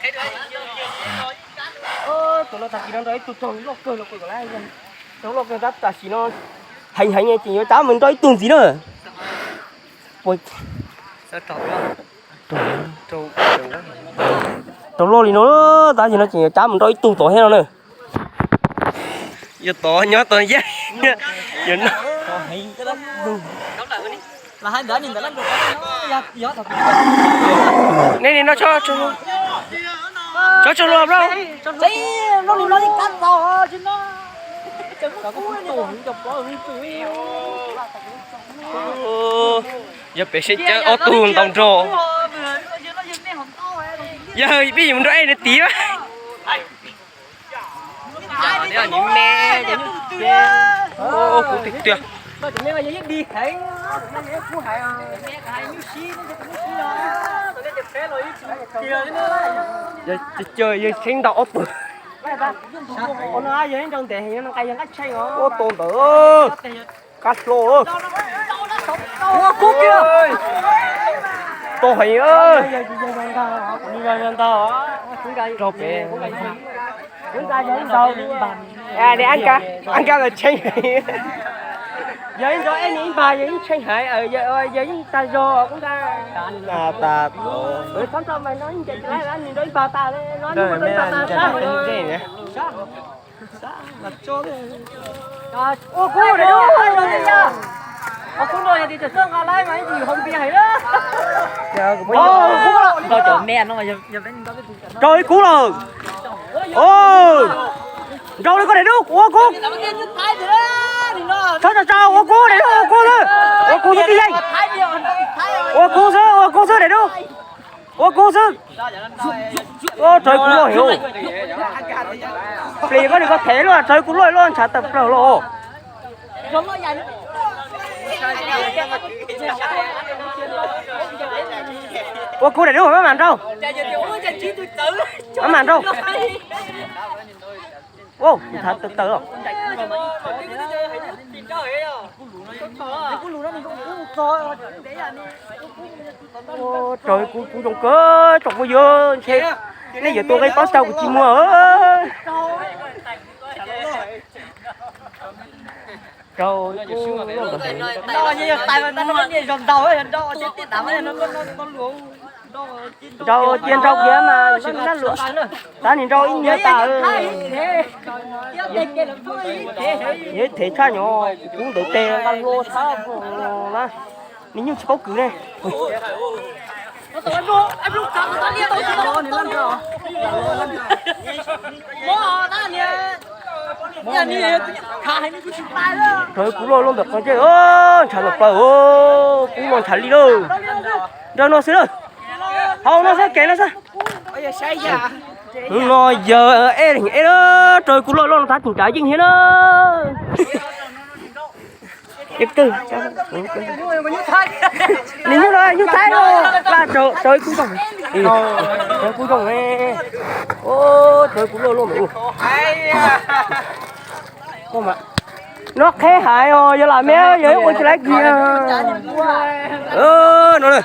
Tus no tag kis no nrog ib tug raug loj kawg no, raug loj kawg tab tam sim no heev heev ces yuav cab mus nrog ib tug ntxiv na. Raug loj li no tab sis no ces yuav cab mus nrog ib tug tod thiab no na. Yuav tod nyob tod yaj. Nej nim no tso, tso tso luag bro. Yog pem seb cawv ob tug ntaus nrog. Yog peb yuav mus nrog ej nws tiv. Kuv tiag tiag. Yog tseeb ntau ob tug. Ua tau ntawd. Qab hlo. Tau heev. Rau pem. Ab nkaj los tsheej. Yog ib nrau ej nws ib npag yog ib tsheej heev, yog ib tag zog kuj nqa. Tas tas. Txhob nrau mas no nce tsis laib, nws nrau ib npag tas li no, nws nrau ib npag tas sab. Ua kub, ua kub no yog tias txawm nqa laib mas ib tug hau npias heev na. Raug ib kub lawm. Nrau li koj daim duab, ua kub. Txhob tso tso, ua kub daim duab, ua kub xwb. Ua kub xwb tij Yeej. Ua kub xwb, ua kub xwb daim duab. Ua kub xwb. Raug ib kub loj heev. Plis koj nim koj thev luaj, raug ib kub loj luaj ntshav tawm plaws los. Ua kub daim duab, maj mam nrau. Maj mam nrau. Ua, ntshav tawm tawm los. Raug ib kub, kub zoo kawg tsoom phooj ywg, ntshe nej yuav tua nqi paub tau kuv tsis muag. Raug ib kub loj ntawd heev. Nrau cia nrau kiag mas nab luam, tab nim nrau ib niag tas. Yog thev tshaj nyov, kub ntawd tes nqa hlo tshaj na, nws nyuj tsis paub kwv ne. Raug ib kub loj loj ntawm qhov ntsej, ntshav tawm plaws, kub loj ntshav li lawm. Nrau no xwb na, hau no xwb, kev no xwb. Hnub no yawg Ej Leeg Ej na, raug ib kub loj loj no tab tseem nrad yeej thiab na. Nws nyuj no nyuj thaib no, raug ib kub zoo, raug ib kub zoo. Raug ib kub loj loj mas. No qheb hais os, yog lam me yog ua tsis laib kiag. No na.